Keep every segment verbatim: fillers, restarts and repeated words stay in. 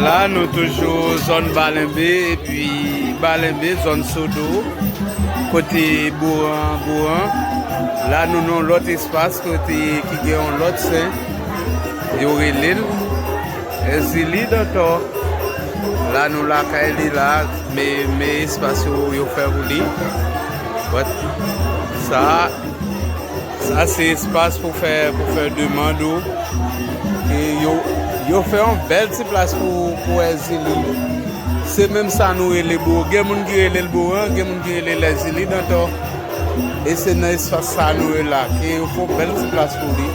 La, nou toujou zòn Balenbe, epi Balenbe, zòn Sodo, kote Boran, Boran. La, nou nan yon lòt espas, kote ki gen yon lòt sen, yo rele l Èzili Dantò. La, nou lakay li la, men, men espas yo, yo fè pou li. But, sa, Sa se espas pou fè, pou fè demann ou. E yo, yo fè yon bèl ti plas pou, pou Èzili. Se menm sa nou rele Boran. Gen moun ki rele l Boran, gen moun ki rele l Èzili Dantò. E se nan espas sa nou ye la, ke yo fè yon bèl ti plas pou li.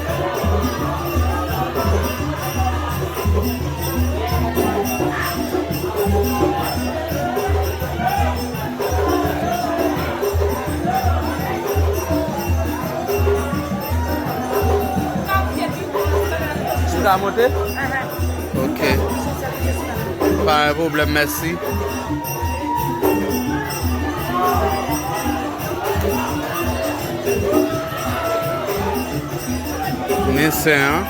Ou ka monte? Ok. Pa gen pwoblèm, mèsi. Men sen an.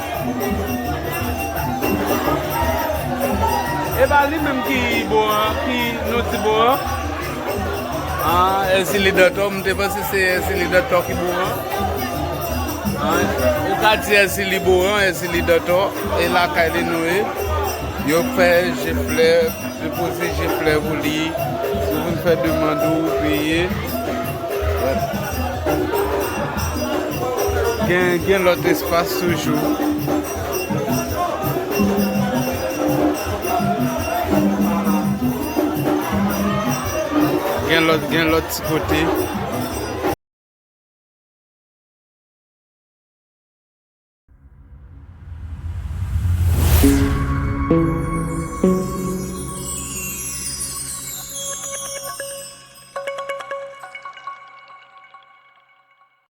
E pa li menm ki Boran, ki nou di Boran? Ah, Èzili Dantò, m te panse se Èzili Dantò ki Boran. Ah, ou ka di Èzili Boran, Èzili Dantò, e lakay li nou ye. Yo fè je flè, depoze je flè pou li. Si w vin fè demann ou, ou peye. Gen, gen lòt espas toujou. Gen lòt, gen lòt ti kote.